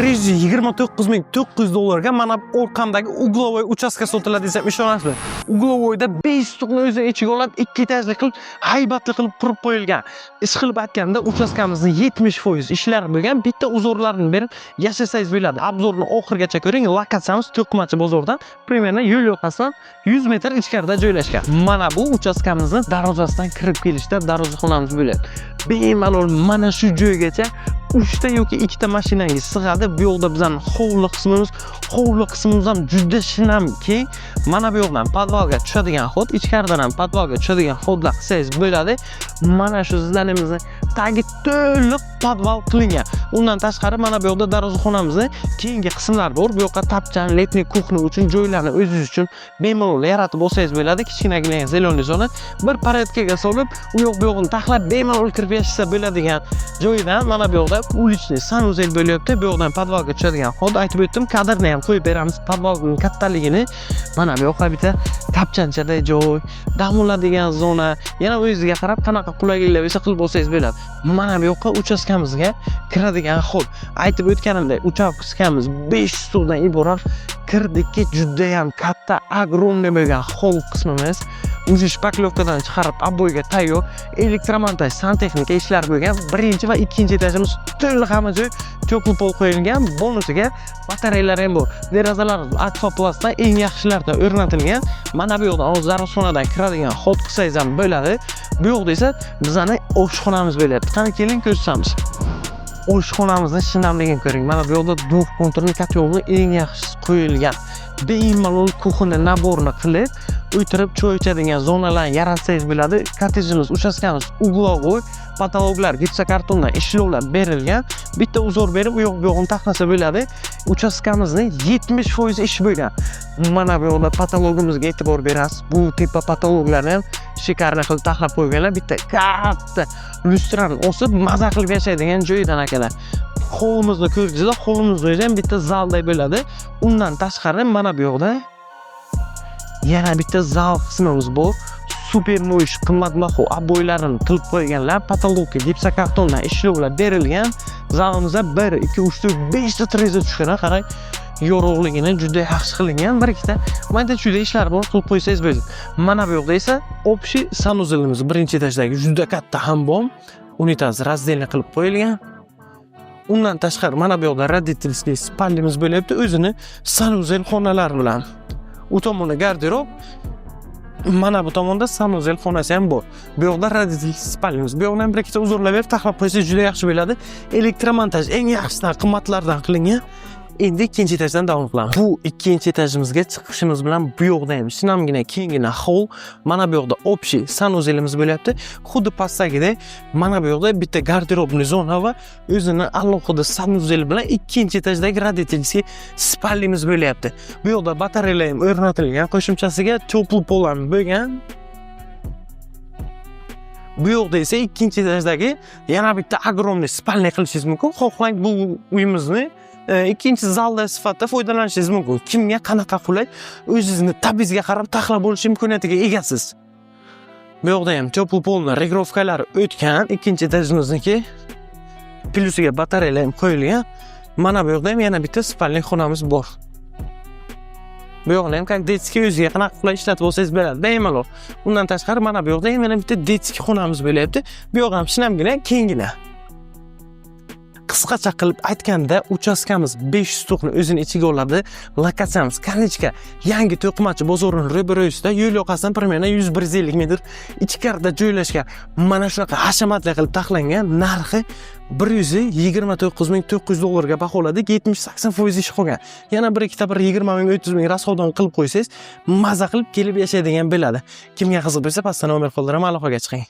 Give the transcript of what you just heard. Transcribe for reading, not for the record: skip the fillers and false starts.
129 900 dollarga mana bu orqamdagi угловой uchastka sotiladi desam, ishonasizmi? Угловой da 5 sotixni o'zini ichiga oladi, ikki etajli qilib, haybatli qilib qurib qo'yilgan. Ish qilib aytganda, uchastkamizni 70% ishlari bo'lgan, bitta узор larni berib yashasangiz bo'ladi. Обзор ni oxirigacha ko'ring. Lokatsiyamiz To'qimachi bozoridan примерно yo'l yoqasidan 100 metr ichkarida joylashgan. Mana bu uchastkamizni darvozasidan kirib kelishda darvozaxonamiz bo'ladi. Bemalol mana shu joygacha uchta yoki ikkita mashinangiz sig'adi. Bu yoqda bizani hovli qismimiz, hovli qismimiz ham juda shinam, keng. Mana bu yoqdan подвал ga tushadigan ход, ichkaridan ham подвал ga tushadigan ход lar qilsangiz bo'ladi. Mana shu здание mizni tagi to'liq подвал qilingan. Undan tashqari, mana bu yoqda darvozaxonamizni keyingi qismlari bor. Bu yoqqa tapchan, летний кухня uchun joylarni o'zingiz uchun bemalol yaratib olsangiz bo'ladi. Kichkinagina зеленый zona, bir порядка ga solib, u yoq bu yog'ini taxlab, bemalol kirib yashasa bo'ladigan joyidan. Mana bu yoqda уличный санузел bo'lyapti. Bu yoqdan подвал ga tushadigan ход, aytib o'tdim, kadrni ham qo'yib beramiz подвал ning kattaligini. Mana bu yoqqa bitta tapchanchaday joy, dam oladigan zona, yana o'zingizga qarab qanaqa qulayliklar bo'lsa, qilib olsangiz bo'ladi. Mana bu yoqqa uchastkamizga kiradigan ход. Aytib o'tganimdek, uchastkamiz 5 sotixdan iborat. Kirdikki, judayam katta, огромный bo'lgan холл qismimiz уже шпаклёвка dan chiqarib, обой ga tayyor, elektromontaj, santexnika ishlari bo'lgan. Birinchi va ikkinchi etajimiz to'liq, hamma joy теплый пол qo'yilgan, bonusiga batareyalar ham bor. Derazalar akfaplastdan, eng yaxshilaridan o'rnatilgan. Mana bu yoqdan hozir darvozxonadan kiradigan ход qilsangiz ham bo'ladi. Bu yoqda esa bizani oshxonamiz bo'lyapti. Qani, keling, ko'rsatamiz. Oshxonamizni shinamligini ko'ring. Mana bu yoqda двухконтурный котел ni eng yaxshisi qo'yilgan. Bemalol кухонный набор ni qilib, o'tirib choy ichadigan zonalarni yaratsangiz bo'ladi. Kottejimiz, uchastkamiz угловой, потолок lar gipsokartondan ishlovlar berilgan. Bitta узор berib, u yoq bu yog'ini taxlasa bo'ladi. Uchastkamizni 70% ish bo'lgan. Mana bu yoqda потолок imizga e'tibor berasiz. Bu tepa потолок larni ham шикарный qilib taxlab qo'yganlar. Bitta katta lyustrani osib, maza qilib yashaydigan joyidan, akalar. Hovlimizni ko'rdingizlar, hovlimizni o'zi ham bitta zalday bo'ladi. Undan tashqari, mana bu yoqda yana bitta zal qismimiz bor. Super mo'yish, qimmatbaho обой larini qilib qo'yganlar. Потолок ka gipsokartondan ishlovlar berilgan. Zalimizda 1, 2, 3, 4, 5 ta deraza tushgan, qarang. Yorug'ligini juda yaxshi qilingan. Bir ikkita mayda chuyda ishlar bor, qilib qo'ysangiz bo'ladi. Mana bu yoqda esa общий санузел imiz, birinchi etajdagi juda katta hammom, unitaz раздельный qilib qo'yilgan. Undan tashqari, mana bu yoqda родительский спальня miz bo'lyapti, o'zini санузел xonalari bilan. U tomonda garderob, mana bu tomonda санузел xonasi ham bor. Bu yoqda родительский спальня miz. Bu yoqdan ham bir ikkita узор lar berib taxlab qo'ysangiz, juda yaxshi bo'ladi. Elektromontaj eng yaxshisidan, qimmatlardan qilingan. Endi ikkinchi etajdan davom qilamiz. Bu ikkinchi etajimizga chiqishimiz bilan bu yoqda ham shinamgina, kenggina холл. Mana bu yoqda общий санузел imiz bo'lyapti. Xuddi pastdagidek, mana bu yoqda bitta гардеробный zona va o'zini alohida санузел bilan ikkinchi etajdagi родительский спальня miz bo'lyapti. Bu yoqda batareyalar ham o'rnatilgan, qo'shimchasiga теплый пол ham bo'lgan. Bu yoqda esa ikkinchi etajdagi yana bitta огромный спальня qilishingiz mumkin. Xohlang, bu uyimizni ikkinchi zalda sifatida foydalanishingiz mumkin. Kimga qanaqa qulay, o'zingizni ta'bingizga qarab taxlab olish imkoniyatiga egasiz. Bu yoqda ham теплый пол ni регулировка lari o'tgan, ikkinchi etajimizniki. Plusiga batareyalar ham qo'yilgan. Mana bu yoqda ham yana bitta спальня xonamiz bor. Bu yoqni ham как детский, o'ziga qanaqa qulay ishlatib olsangiz bo'ladi bemalol. Undan tashqari, mana bu yoqda ham yana bitta детский xonamiz bo'lyapti. Bu yoq ham shinamgina, kenggina. Qisqacha qilib aytganda, uchastkamiz 500 sotixni o'zini ichiga oladi. Lokatsiyamiz Konechka, yangi To'qimachi bozorini ro'barasida, yo'l yoqasidan примерно 100-150 metr ichkarida joylashgan. Mana shunaqa hashamatli qilib taxlangan, narxi 129 900 dollarga baholadik, 70-80% ish qolgan. Yana bir ikkita, bir 20 ming, 30 ming расход ini qilib qo'ysangiz, maza qilib kelib yashaydigan bo'ladi. Kimga qiziq bo'lsa, pastda nomer qoldiraman, aloqaga chiqing.